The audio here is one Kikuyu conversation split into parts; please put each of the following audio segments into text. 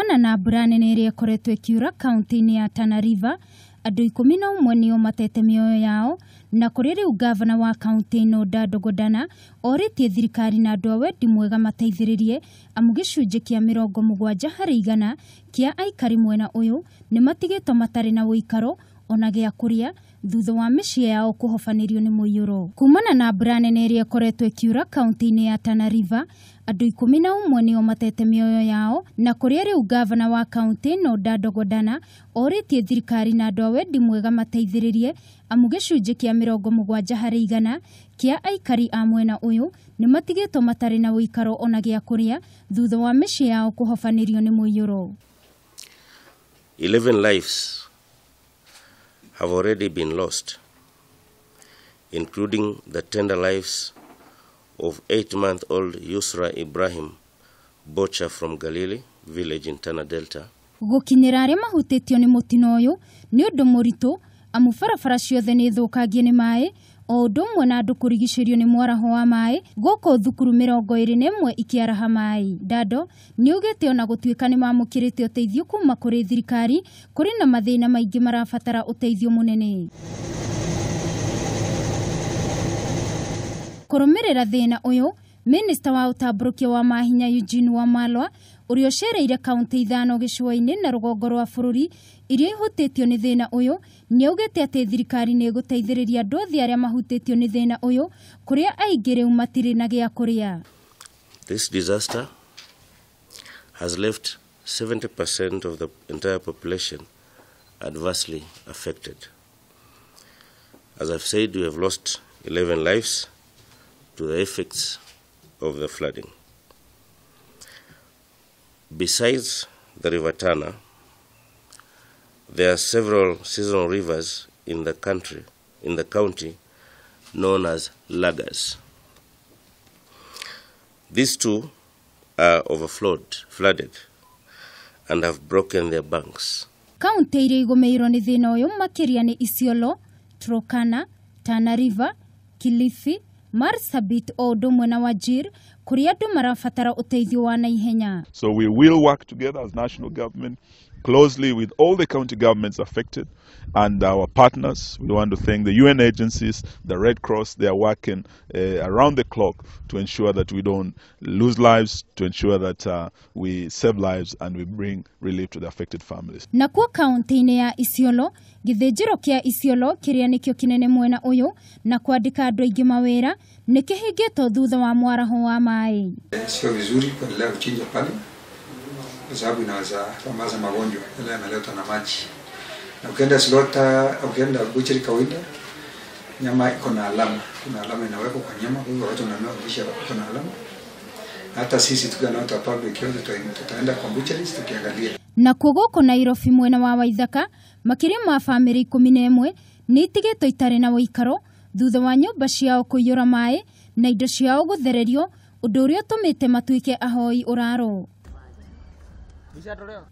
Kumana na mbura nene ĩrĩa ĩkoretwo ĩkiura kaunti-inĩ ya Tana River, andũ 11 nĩo matete mĩoyo yao, na kũrĩ rĩu gavana wa kaunti ĩno Dado Godana orĩtie thirikari na andũ a wendi mwega mateithĩrĩrie, amu gĩcunjĩ kĩa 70% kĩa aikari mwena ũyũ nĩ matigĩtwo matarĩ na ũikaro ona gĩa kũrĩa thutha wa mĩciĩ yao kũhobanĩrio nĩ mũiyũro. Kumana na mbura nene ĩrĩa ĩkoretwo ĩkiura kaunti-inĩ ya Tana River, andũ 11 nĩo matete mĩoyo yao, na kũrĩa rĩu gavana wa kaunti ĩno Dado Godana orĩtie thirikari na andũ a wendi mwega mateithĩrĩrie, amu gĩcunjĩ kĩa 70% kĩa aikari a mwena ũyũ nĩ matigĩtwo matarĩ na ũikaro ona gĩa kũrĩa thutha wa mĩciĩ yao kũhobanĩrio nĩ mũiyũro. 11 lives have already been lost, including the tender lives of 8-month-old Yusra Ibrahim Bocha from Galili village in Tana Delta. Gũkinyĩra arĩa mahutĩtio nĩ mũtino ũyũ nĩ ũndũ mũritũ, amu barabara ciothe nĩ thũkangie nĩ maĩ, o ũndũ ũmwe na andũ kũrigicĩrio nĩ mwaraho wa maĩ, gũkũ thukuru 21 ikĩaraha maĩ. Dado nĩ augĩte ona gũtuĩka nĩ mamũkĩrĩte ũteithio kuma kũrĩ thirikari, kũrĩ na mathĩna maingĩ marabatara ũteithio mũnene. Kũrũmĩrĩra thĩna ũyũ, Minista wa ũtambũrũkia wa mahinya Eugene Wamalwa ũrĩa ũcereire kaunti 5 gĩcũa-inĩ na rũgongo rwa bũrũri iria ihutĩtio nĩ thĩna ũyũ nĩ augĩte atĩ thirikari nĩ ĩgũteithĩrĩria andũ othe arĩa mahutĩtio nĩ thĩna ũyũ, kũrĩa aingĩ rĩu matirĩ na gĩa kũrĩa. This disaster has left 70% of the entire population adversely affected. As I've said, we have lost 11 lives to the effects of the flooding. Besides the River Tana, there are several seasonal rivers in the country, in the county, known as lagers. These two are overflowed, flooded, and have broken their banks. Kaunti iria igũmĩirwo nĩ thĩna ũyũ makĩria nĩ Isiolo, Turkana, Tana River, Kilifi, Marsabit o ũndũ ũmwe na Wajir, kũrĩa andũ marabatara ũteithio wa naihenya. So we will work together as national government closely with all the county governments affected and our partners. We want to thank the UN agencies, the Red Cross. They are working around the clock to ensure that we don't lose lives, to ensure that we save lives and we bring relief to the affected families. Nakuo kaunti-inĩ ya Isiolo, gĩthĩnjĩro kĩa Isiolo kĩrĩa nĩkĩo kĩnene mwena ũyũ na kwandĩka andũ aingĩ mawĩra nĩ kĩhingĩtwo thutha wa mwaraho wa maĩ. Sio vizuri kuendelea kuchinja pale kwa sababu inaweza sambaza magonjwa yale yanaletwa na maji. Na ukienda slaughter, ukienda butchery kawaida, nyama iko na alama. Kuna alama inawekwa kwa nyama, kwa hivyo watu wananunua kisha iko na alama. Hata sisi tukiwa na watu wa public yote tutaenda kwa butcheries tukiangalia. Na gũkũ Nairobi mwena wa Waithaka, makĩria ma bamĩrĩ 11 nĩ itigĩtwo itarĩ na ũikaro thutha wa nyũmba ciao kũiyũra maĩ na indo ciao gũthererio, ũndũ ũrĩa ũtũmĩte matuĩke ahoi ũraro.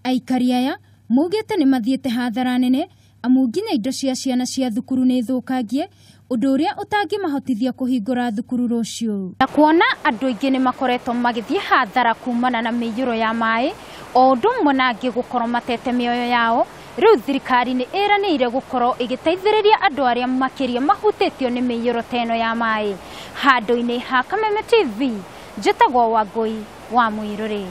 Aikari aya maugĩte nĩ mathiĩte hathara nene, amu nginya indo cia ciana cia thukuru nĩ thũkangie, ũndũ ũrĩa ũtangĩmahotithia kũhingũra thukuru rũciũ. Na kuona andũ aingĩ nĩ makoretwo magĩthiĩ hathara kumana na mĩiyũro ya maĩ, o ũndũ ũmwe na angĩ gũkorwo matete mĩoyo yao, rĩu thirikari nĩ ĩranĩire gũkorwo ĩgĩteithĩrĩria andũ arĩa makĩria mahutĩtio nĩ mĩiyũro ta ĩno ya maĩ. Handũ-inĩ ha Kameme TV, njĩtagwo Wangũi wa Mũirũrĩ.